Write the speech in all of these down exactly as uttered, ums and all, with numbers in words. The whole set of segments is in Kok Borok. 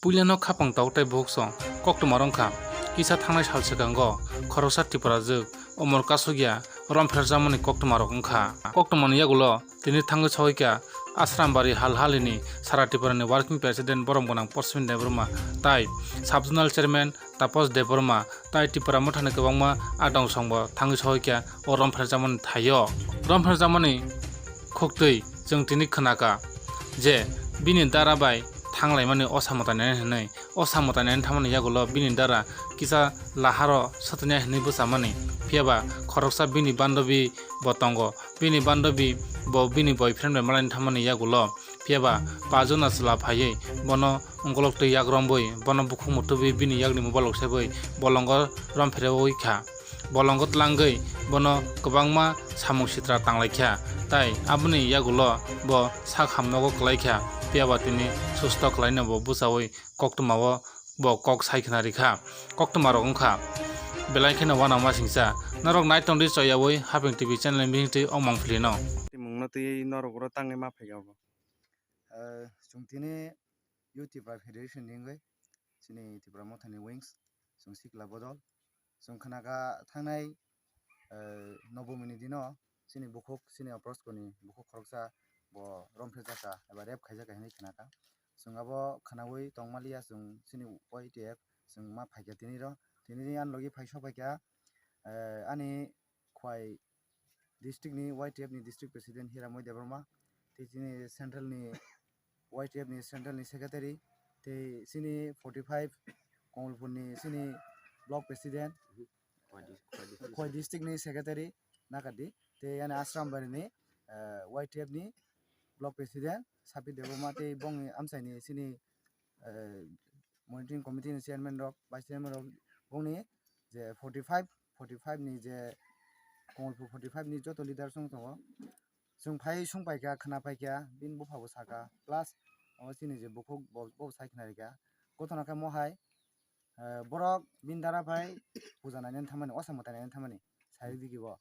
Puilano khapang tok tei bukhuk song koktwma rok wngkha. Kisa thangnai sal swkango khoroksa Tiprajwk Omor Kasukya rompherjakmani koktwma rok wngkha. Koktwmani yagulo tini thangwi sawi kha Asrambari Hal Halini Sara Tiprani Working President Borom Gwnang Porsomini Debbarma tai Sub Zonal Chairman Tapos Debbarma tai Tipra Mothani kwbangma adong songbo thangwi sawi kha o rompherjakmani thaio. Rompherjakmani khuktwi chwng tini khnakha je bini dara bai thanglaimani osa mwtainai hinwi. O samung tanani thangmani yagulo bini dara kisa laharo satanya hinwi bwchamani, phiyaba khoroksa bini bandobi bo tongo. Bini bandobi bo bini boyfriend bai malani thangmani yagulo, phiyaba pajuna chwla phaiwi bono ungkolok twi yak romwi, bono bukhuk muthubwi bini yakni mobile rok sebwi bolongo rompherewi kha. Bolongo tlangwi bono kwbangma samung sitra tanglaikha, tai aboni yagulo bo sak hamnogo kwlaikha, phiyaba tini susto khlaino bo bwchawi koktwmao bo kok sai khna rikha. Koktwma rok wngkha belai kheno uanama singcha. Norok nai tongdi choyawi Hapeng T V channel ni bisingtwi o mangpili no. Timung no twi norok oro tangwi ma phaikha bo. Eh, chwng tini Youth Tipra Federation ni wngwi chini Tipra Mothani Wings, chwng sikla bodol. Chwng khnakha thangnai, eh, Nobomini dino chini bukhuk, chini Oproskoni bukhuk khoroksa bo rompherjakha eba rape khaijakha hinwi khnakha. Chwng abo khnawi tongmaliya, chwng chini Y T F chwng ma phaikha tiniro. Tinini ani logi phai sokphaikha, eh, ani Khwai district ni Y T F ni district president Hiramoy Debbarma, tei chini central ni Y T F ni central ni secretary, tei chini forty five Komolpur ni chini block president, Khwai dis-, Khwai district. Khwai district ni secretary Nakadi, tei ani Asrambari ni, eh, Y T F ni block president Sapi Debbarma, tei bongni amchaini chini, eh, monitoring committee ni chairman rok, vice chairman rok, bongni je forty five, forty five ni je Komolpur forty five ni joto leaders wng tongo. Chwng phai sung paikha, khna paikha, bini bupha bo sakha, plus o chini je bukhuk bo, bo sai khna rikha. Kothona khe mohai, eh, borok bini dara phai puja nainani thangmani, osa mwtai nainani thangmani, sarik digi bo.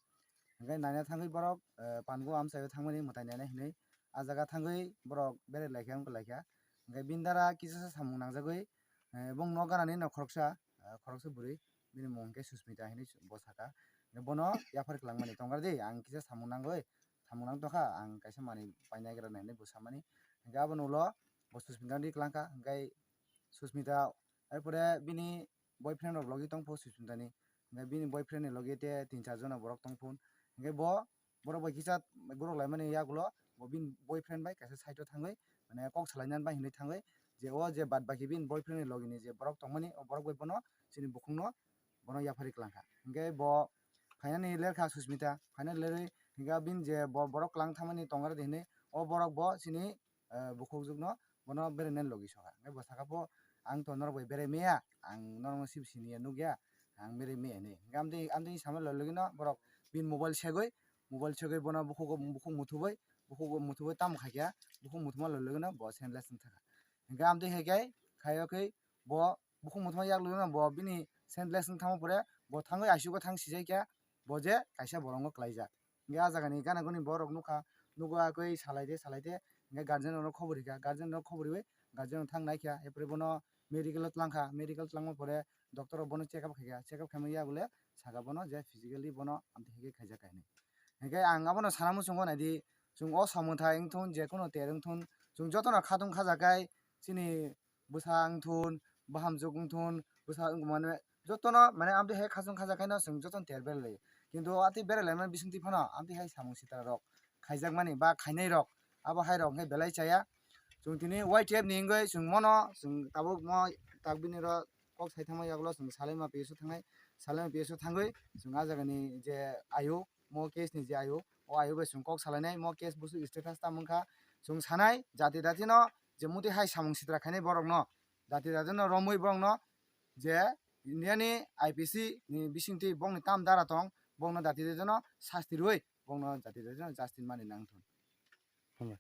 Hingke naina thangwi borok, eh, pango amchaio thangmani mwtai naina hinwi, ah jaga thangwi borok berai laikha, wngkha laikha. Hingke bini dara kisa sa samung nangjagwi, eh, bongni nok ganani nok khoroksa, eh, khoroksa bwrwi, bini mung hingke Susmita hinwi bo sakha. Hingke bono yaphar kwlangmani, "Tongra di, ang kisa samung nangwi, samung nang tongkha, ang kaisa manwi paina agra nai," hinwi bo samani. Hingke abono ulo bo Susmita di kwlangkha, hingke Susmita, er pore bini boyfriend rok logi tongpho Susmita ni, hingke bini boyfriend ni logi te tin char jona borok tongphun, hingke bo borok bai kisa borok laimani yagulo bo bini boyfriend bai kaisa side o thangwi, mane, kok salainani bai hinwi thangwi, je o je bad baki bini boyfriend ni logi ni je borok tongmani, o borok bai bono chini bukhukno bono yaphari kwlangkha. Hingke bo phainani lerkha Susmita, phainani lerwi hingke bini je bo borok kwlang thangmani tongra di hinwi, o borok bo chini, eh, bukhukjwkno bono berainani logi sokha. Hingke bo sakha pho, "Ang to norok bai berai maya, ang norokno sib siniya nukya, ang berai maya," hinwi. Hingke amtwi, amtwi samani logi logino borok bini mobile segwi, mobile segwi bono bukhuk, bukhuk muthubwi, bukhuk muthubwi tamo khaikha, bukhuk muthuma logi logino bo senseless wng thangkha. Hingke amtwi hai khe khaio khe bo bukhuk muthuma yak logino bo bini senseless wng thangma pore bo thangwi I C U o thang sijai kha, bo je kaisa bolongo kwlaijak. Hingke ah jagani gana guni borok nukha, nugo akoi salai de, salai de, hingke guardian rok khobor rikha, guardian rok khobor riwi guardian rok thang naikha, er pore bono medical o twlangkha, medical twlangma pore doctor rok bono check up khaikha, check up khaima yak le saka bono je physically bono amtwi hingke khaijak kha hinwi. Hingke ang abono sana muchungo naidi, chwng o samung thai wngthun, je kuno ter wngthun, chwng jotono khatung khajakai chini bwsa wngthun, bahamjwk wngthun, bwsa wng mane jotono mane amtwi hai khachung khajakhaino chwng jotono ter berlai. Kintu atwi berlaimani bisingtwi phano amtwi hai samung sitra rok khaijakmani ba khainai rok, abo hai rok hwnkhe belai chaya. Chwng tini Y T F ni wngwi chwng mono chwng tabuk mo tak bini ro kok sai thangma yagulo chwng Salaima P S o thangnai, Salaima P S o thangwi chwng ah jagani je ayu, mo case ni je ayu, o ayu bai chwng kok salainai, mo case busu status tamo wngkha, chwng sanai jati jati no je muti hai samung sitra khainai borok no, jati jati no romwi borok no je India ni I P C ni bisingtwi bokni tam dara tong, bokno jati jati no sasti rwui bokno jati jati no justice mani nang thung. Hambai.